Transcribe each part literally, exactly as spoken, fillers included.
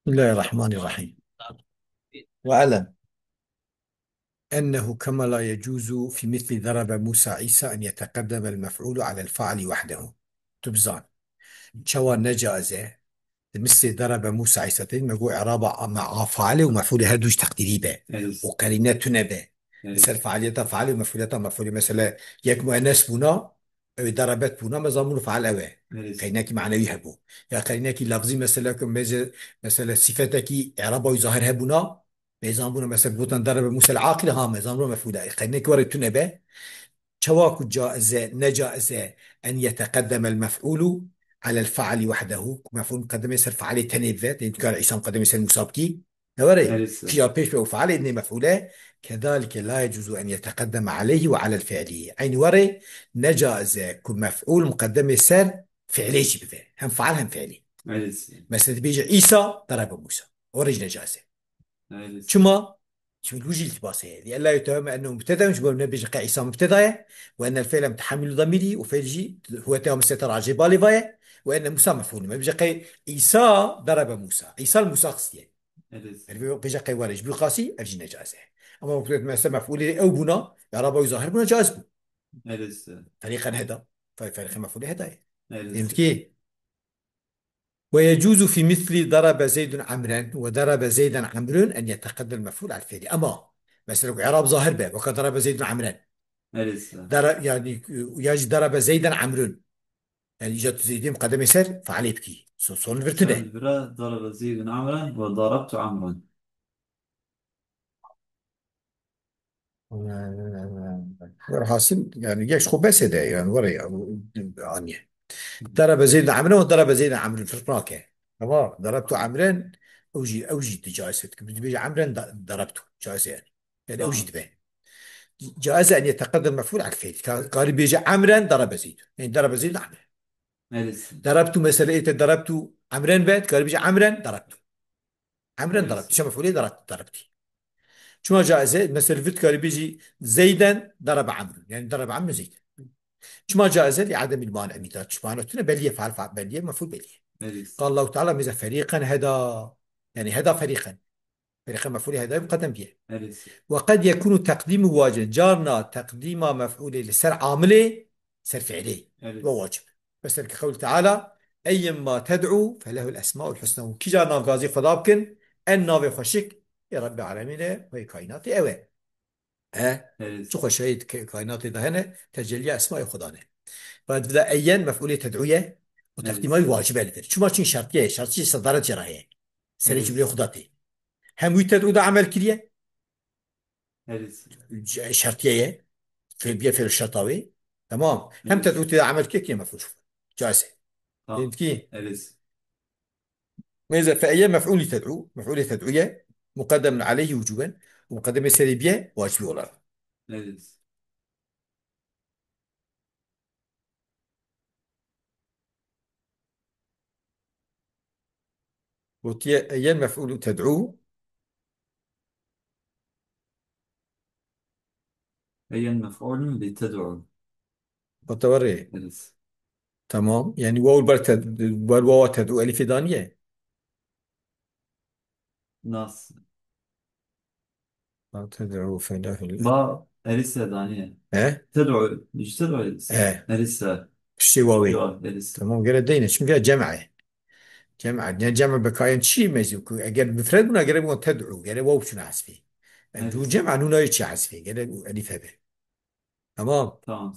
بسم الله الرحمن الرحيم. واعلم أنه كما لا يجوز في مثل ضرب موسى عيسى أن يتقدم المفعول على الفاعل وحده. Tu bizan. Çawa ne caiz e? Di mislê darebe Musa Îsa te me got, eraba me a failê û mefûlê her du ji teqdîrî be. Evet. Û qerîne tune be. Evet. Ser failiyeta failê û mefûliyeta mefûlê. Mesela yek muennes bûna, ew ê darabet bûna, me zanbûn fail ew e. Evet. Qerinekî manewî hebû. Ya qerinekî lafzî mesela ku mêze, mesela sifetekî eraba wî zahir hebûna, me zanbûna mesela gotan darebe Musa el-aqil ha, me zanbûna mefûl e. Qerinekî were tune be. Çawa ku caiz e, ne caiz e, en yeteqeddemel mef'ulu alel faili wahdehu, ku mef'ul muqeddemê ser failê tenê bive, tenê dikare Îsa muqeddemê ser Musa bikî, ne were? Evet. Kîja pêş be û failê nê mef'ule, kedalike la yecuzu en yeteqeddeme aleyhi ve alel fi'li. Eynî were, ne caiz e ku mef'ul muqeddemê ser fiilê jî bive. Hem fail hem fiilê. Evet. Mesela dibêje Îsa darebe Musa. O jî ne caiz e. Evet. Çima? Çünkü wî jî îltibas heye. Li ella yuteweme ennehu mubteda, ji bo nebêje qey Îsa mubteda ye, ve ennel fi'le mutehemmilû damîrî, û fi'l jî huwete ya mistete racê balê va ye, ve enne Musa mef'ûl. Me bêje qey Îsa darebe Musa. Îsa li Musa xistiye. Evet. Ev bêje qey were ji bo qasî, ev jî necaiz e. Ama mesela mef'ûlê ew bûna, ya raba wî zahir bûna, caiz bû. Evet. Ferîqen heda. Fe-, ferîqen mef'ûlê heda ye. Evet. Em ki, ويجوز في مثل ضرب زيد عمرا وضرب زيدا عمرو أن يتقدم المفعول على الفعل. Ama mesela ku i'rab zahir be, weka ضرب زيد عمرا. Evet. Dara-, yani, ya jî ضرب زيدا عمرو. Yani îca tu Zeydê muqedemê ser failê bikî. So-, son vir tune. Bira ضرب زيد عمرا وضربت عمرا. Werhasil, yani geç xwe bes ede, yani were ya, aniye. Darebe Zeyd Emre û darebe Zeyd Emre firq nake. Tamam, darabtu Emren, ew jî, ew jî di caiz e. Dibêje Emren da-, darabtu, caiz e yani. Yani ew jî dibe. Caiz e en yeteqeddem mef'ul al fiil. Ka-, karî bêje Emren darebe Zeyd. Yani darebe Zeyd Emre. Evet. Darabtu mesela ete darabtu Emren be, karî bêje Emren darabtu. Emren darabtî. Çima mef'ulê darab-, darabtî? Çima caiz e? Mesela vit karî bêjî Zeyden daraba Emrun. Yani daraba Emrun Zeyden. Çima caiz e? Li ademîl mani mîdat. Çima tune belliye, faal, faal belliye, mef'ul belliye. Evet. Qal Allahu Teala mêze ferîqen heda. Yani heda ferîqen. Ferîqen mef'ulê heda muqeddem biye. Evet. Ve qed yekunu teqdîmu wacib. Carna teqdîma mef'ulê li ser amilê, ser fiilê. Evet. Ve wacib. Mesela ki qewli Teala, "Eyyen ma ted'u felehul esmaul husna." Û kîja nav gazî Xweda bikin, en navê xweşik ê Rebbê Alemîn e, wê kaînatê ew e. He? Evet. Çi xweşayî di ke-, kaînatê de hene, tecelliya esmayê Xweda ne. Ve divida eyyen mef'ulê ted'u ye, û Evet. teqdîma wî wacib e li vir. Çima çin şertiye ye, şertî sedaret jê re heye. Serê Evet. cumleyê Xweda tê. Hem wî ted'u de emel kiriye, Evet. c-, şertiye ye. Fe-, biye fêl şerta wê. Tamam. Hem Evet. ted'u tê de emel kiriye, kiriye mef'ul. Caiz e. Tamam. Dedim ki, Evet. Mêze fe eyye mef'ulî ted'u, mef'ulê ted'u ye, muqeddemun aleyhi wucuben, û muqeddemê serê biye wacibî olarak. Evet. Gotiye eyyen mef'ulû ted'u. Eyyen mef'ulun li ted'u. Wata werê. Evet. Tamam. Yani waw ber ted-, ber wawa ted'u elifê daniye. Nas. La ted'u felahul. Ba elise daniye. He? Ted'u, işte ted'u elise. He. Elise. Piştê wawê. Yo, elise. Tamam, gere deyne. Çünkü cem'e. Cem'e. Ne cem'e bekayen çi mezî ku eger mufred bûna gere bûna ted'u. Gere waw çûna hesbî. Yani Evet. du cem'e nûna çi hesbî. Gere elif hebe. Tamam. Tamam.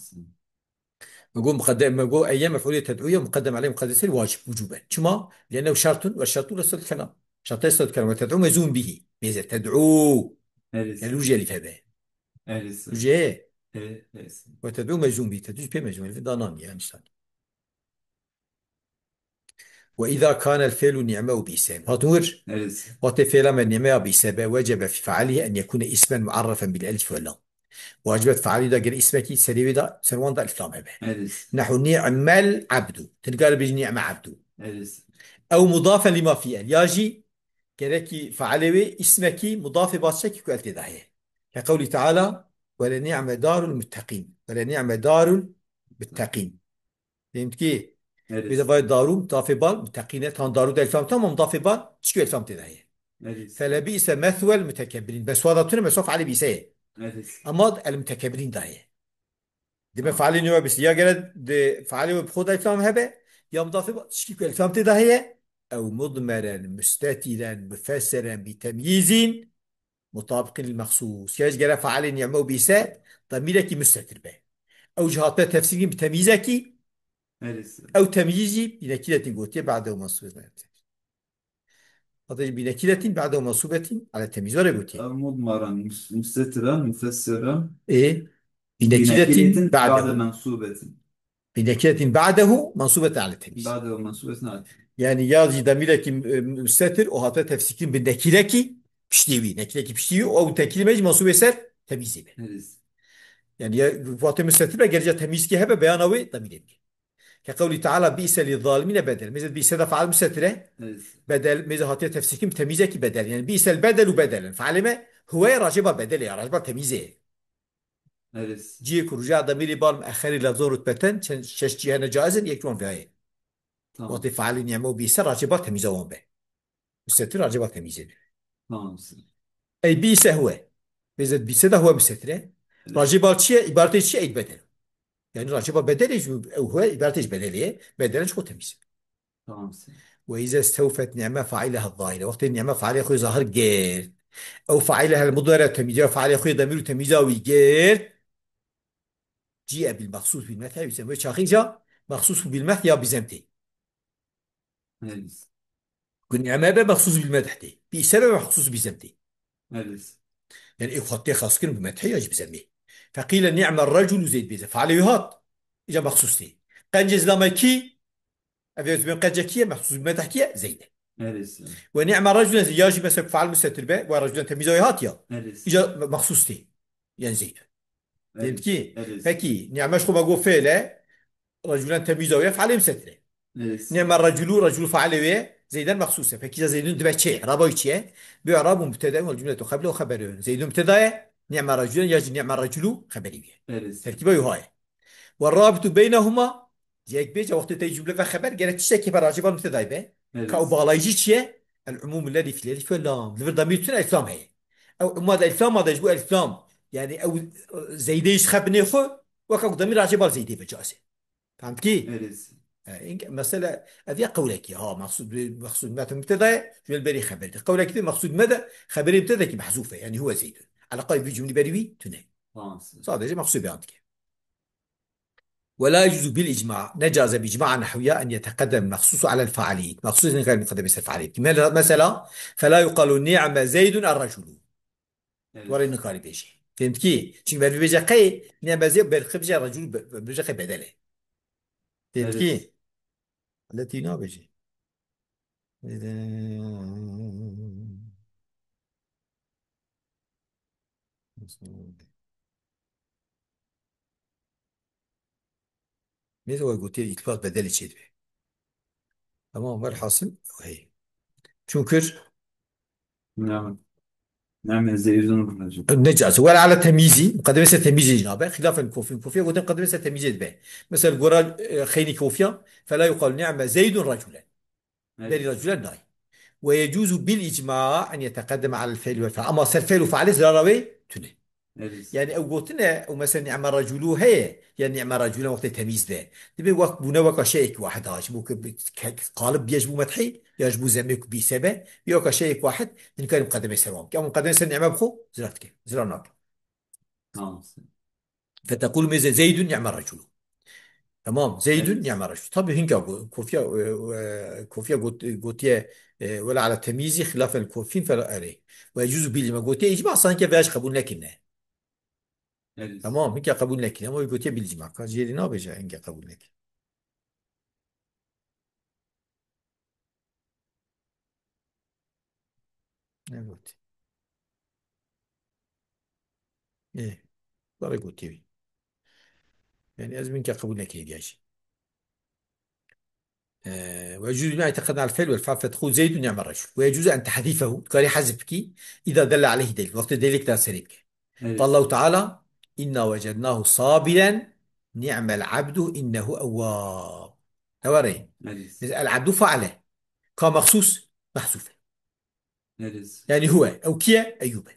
Me got muqedde-, me got eyye mef'ulê ted'u ye muqeddem aleyh muqeddesel wacib, wucuben. Çima? Lene şertun ve şertu resel kelam. Şertê resel kelam ve ted'u mezun bihi. Mêze ted'u. Evet. Yani wî jî elif hebe. Evet. Wî jî heye. Evet, evet. Ve ted'u mezun bihi. Ted'u pê mezun. Elif danan yani işte. Ve izâ kânel fi'lu ni'me û bi'se. Hatin wir? Evet. Wextê fi'la me ni'me ya bi'se be, wecebe fî fe'alihi en yekûne ismen mu'arrefen bil elif ve lam. Wacibet fe'alî de gere ismekî serê wê de, ser wan de elif lam hebe. Evet. Nehu ni'mel abdu. Te nikare bêjî ni'me abdu. Evet. Ew mudafen lima fî el. Ya jî gerekî fe'alê wê ismekî mudafê başçekî ku el tê de heye. Ke qewlî Teala, "Ve le ni'me darul mutteqîn." "Ve le ni'me darul mutteqîn." Dedim ki, Evet. Bêje vay daru mudafê bal muteqîn e. Tam daru de elfam tam ama mudafê bal çikî elfam tê de heye. Evet. Fele bi'se meswel mutekebbirin. Meswa da tune, meswa fe'lê bi'se ye. Evet. Ama el mutekebbirin de heye. Dime fealê nû bîst. Ya gere di fealê wê bi xwe de elfam hebe, ya mudafê ba-, tişkî ku elfam tê de heye, ew mudmeren, mustetiren, mufessiren, bi temyîzin, mutabiqin lil mexsus. Ya ji gere fealê nîme û bîse, demîrekî mustetir be. Ew jî hate tefsîrîn bi temyîzekî, Evet. ew temyîz jî bi nekiretîn gotiye, ba'de û mensûbê. Hate jî bi nekiretîn, ba'de û mensûbetin, ale temyîz were gotiye. Ev mudmeren, mus-, mustetiren, mufessiren. Ê, bi nekiretîn, ba'de ba'de û. Mensûbetin. Bi nekiretîn ba'dehu mensûbetin ale temyîz. Ba'dehu mensûbetin ale. Yani ya jî demîrekî, e, mustetir û hate tefsîrkirin bi nekirekî piştî wî, nekirekî piştî wî û ew tekîlme jî mensûbê ser temyîzê be. Evet. Yani ya wate mustetir be, gerca temyîzkî hebe beyana wê demîrê bike. Ke qewlî Teala bi'se lizzalimîne bedel. Mêze bi'se de feal mustetir e. Evet. Bedel, mêze hatiye tefsîrkirin bi temyîzekî bedel. Yani bi'sel bedelu bedelen. Fealê me huwe ye racê ba bedelê ya, racê ba temyîzê ye. Evet. Cihê ku ruca demîrî bal muexxerî lefzon rutbeten, çend şeş cî hene caiz in, yek ji wan vêya ye. Tamam. Wextê fealê nîme û bi'se racê ba temyîza wan be. Mustetir racê ba temyîzê be. Tamam. Ey bi'se huwe. Mêze bi'se de huwe mustetir e. Evet. Racê ba çi ye? Îbaretê çi ye? Ey bedel. Yani racê ba bedelê jî ew huwe, îbaretê ji bedelê ye. Bedelen ji xwe temyîz e. Tamam. Ve ize stewfet nîme fa'ileha zahire. Wextê nîme fealê xwe zahir girt. Ew fa'ileha mudmere temyîza fealê xwe demîr û temyîza wî girt. Ci'e bil mexsus bil meth'e, wî çaxî ca mexsus bil meth'e ya bi zemtê. Evet. Ku nîme be mexsus bil meth'e tê. Bi'se be mexsus bi zemtê. Evet. Yani ê xwe tê xas kirin bi meth'e ya jî bi zemê. Feqîle nîme reculu Zeyd bêze. Fealê wî hat. Îca mexsus tê. Qencê zilame kî? Ev ez ben qence kî ye? Mexsus bi meth'e kî ye? Zeyd e. Evet. Ve nîme reculen Zeyd. Ya jî mesela feal mustetir be. Ve reculen temyîza wî hat ya. Evet. Îca mexsus tê. Yani Zeyd. Demek ki, Evet. Pekî, nîme ji xwe me got fiil e, reculen temyîza wê fealê mustetir e. Evet. Nîme reculu, reculu fealê wê, Zeyden mexsus e. Pekî, Zeydun dibe çi? Raba wî çi ye? Bi i'rabun mubteda'un vel cumletu qeblehu xeberun. Zeydun mubteda ye, nîme reculen ya jî nîme reculu xeberî wî ye. Evet. Terkîba wî ha ye. Ve rabitu beynehuma, yek bêje wextê te cumle ve xeber, gerek tiştekî be racî ba mubtedayê be. Evet. Ka ew balayî jî çi ye? El umûm lezî fîl elif ve lam. Li vir demîr tune elif lam heye. Ew umma de elif lam de ji bo elif lam. Yani ew, e, Zeydê ji xe binê xwe, weka ku demîr racê bal Zeydê ve cazê. Fehm dikî? Evet. E, înke mesele, ev ya qewlekî, ha, mexsûd, mexsûd met mubteda ye, ji ber berî xeber. Qewlekî de mexsûd me de xeberê mubteda ki mehzûf e. Yani huwe Zeydun. Eleqayê vî cumlî berî wî tune. Tamam. Sadece mexsûd beyan dike. ولا يجوز بالإجماع، نجاز بإجماع نحوية أن يتقدم المخصوص على الفاعلية. Mexsûs nikarî muqedemê ser fealiyê. Mel-, mesela, فلا يقال نعم زيد الرجل. Evet. Warê nikarî bêjî. Fêm dikî? Çimkî merivê bêje qey, ni'me Zeyd, berxê bêje recul, be-, be-, bêje qey bedel e. Fêm dikî? Evet. Letî nabêjî. Neyse, we gotiye îltifat bedelê çêdibe. Tamam, velhasil, hey. Çunkir Name. Name Zeydun Recep. Ne cazı. Wela ala temyîzî, muqedemê ser temyîzê jî nabe. Xilafen kofîn, kofiya gotin muqedemê ser temyîzê dibe. Mesela gora, e, xeynî kofiya, fela yuqal ni'me Zeydun reculen. Evet. Berî reculen nayê. Ve yecuzu bil icma en yeteqedeme alel fe'l vel fe'l. Ama ser fe'l û fe'lê zirara wê tune. Evet. Yani ew gotine, ew mesela ni'me reculu heye, ya ni'me reculen wextê temyîz de. Dibe wek bûne weka şeyek wahid ha. Ji bo ku bi-, ke-, qalib biye ji bo methî, ya ji bo zemê ku bîse be, ya weka şeyek wahid, din karim muqedemê ser wan. Ama muqedemê ser ni'me bixwe, zirar dike. Zirar nake. Tamam. Fetekul mêze Zeydun ni'me reculu. Tamam, Zeydun Evet. ni'me reculu. Tabii hinka go-, kofiya, e, e, kofiya got-, gotiye, e, wela ala temyîzî xilafen kofîn fela erê. Ve yecuzu bil icma. Gotiye icma sanki veya qebul nekirine. Evet. Tamam, hinka qebul nekirine. Ama gotiye bil icma. Ka jêrî nabêje hinka qebul nekirine. Evet. Ê, barê gotiye wî. Yani ez minke qebul nekirî diye jî. Ee, ve yecuzu ma yeteqedem el fe'l vel fe'l fetqul Zeydun ni'me recul. Ve yecuzu en tehzifahu. Dikarî hezf bikî. İza delle aleyhi delil. Wextê delîlek da serê bike. Evet. Allahu Teala, "İnna vecednahu sabiren, ni'mel abdu, innehu ewwab." Hewa reyî. Mêze el-ebdu faile. Ka mexsûs, mehzûf e. Yanî huwe. Ew kî ye? Eyûb e.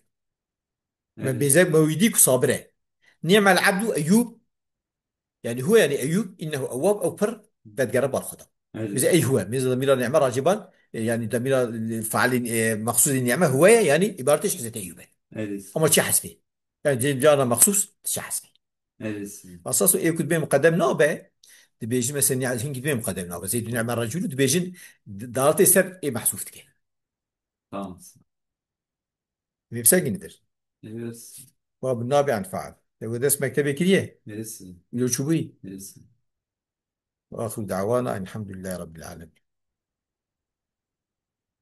Me bêzek me wî dî ku sabir e. Nî'mel ebdu Eyûb. Yanî huwe, yanî Eyûb, innehu ewwab, ew pir vedigere bar xwe de. Mêze ey huwe. Mêze demîra nî'me racî ban, e, yanî demîra, e, failî, e, mexsûsî nî'me huwe ye, yanî îbaretê ji Hezretî Eyûb e. Ama çi hesbê? Yanî cê-, cana mexsûs, çi hesbê? Esas ê ku dibê muqedem nabe, dibêjin mesela nî-, hingî dibê muqedem nabe. Zeydun nî'me recûlû dibêjin d-, daletê ser ê mehsûf dike. Tamam. Mê bi ser gînî dir. Wa bi nabe enfal. Te we dest mektebê kiriye? Îlo çûbûyî? Wa axiru da'wana elhamdülillahi rabbil alemin.